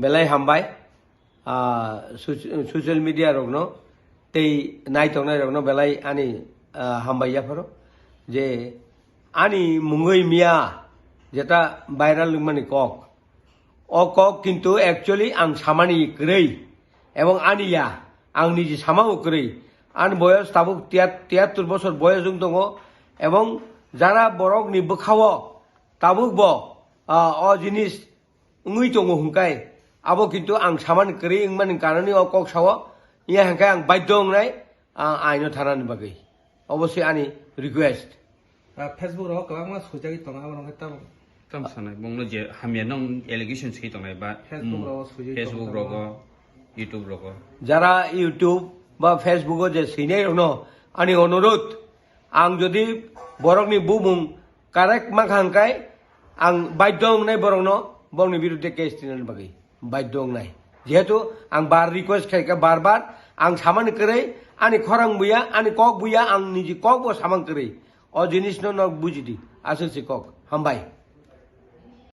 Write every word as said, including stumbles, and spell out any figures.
Belai hambai, ah, soc-, social media rokno tei naitongnai rokno belai ani, ah, hambai yapharo je ani mungwi miya jeta viral wngmani kok. O kok kintu actually ang samani kwrwi ebong ani ya, ang niji samao kwrwi. Ani boyos tabuk tiyat-, tiyattur bosor boyos wng tongo ebong jara borokni bwkhao tabuk bo, ah, o jinis wngwi tongo hwnkhai, abo kintu ang samani kwrwi wngmani kanoni o kok sao, iya hwnkhai ang baidhyo wngnai, ah, aino thanani bagwi. Obo se ani request. Ah, Facebook rogo kwbangma sujagwi tongo, abo wngkha tamo. Tam sanai, bongno je hamya nong allegation se tongnai ba, Facebook hmm, rogo sujagwi Facebook tongo rogo, tamo. YouTube rogo. Jara YouTube ba Facebook o je sinai rokno ani onurot, ang jodi borokni bumung correct mankha hwnkhai, ang baidhyo wngnai borokno, borokni biruddhe case tinani bagwi baidhyo wngnai. Jehetu ang bar request khaikha bar bar, ang samani kwrwi, ani khorang buya, ani kok buya, ang niji kok bo samang kwrwi. O jinisno nok bujidi, aswk se kok. Hambai.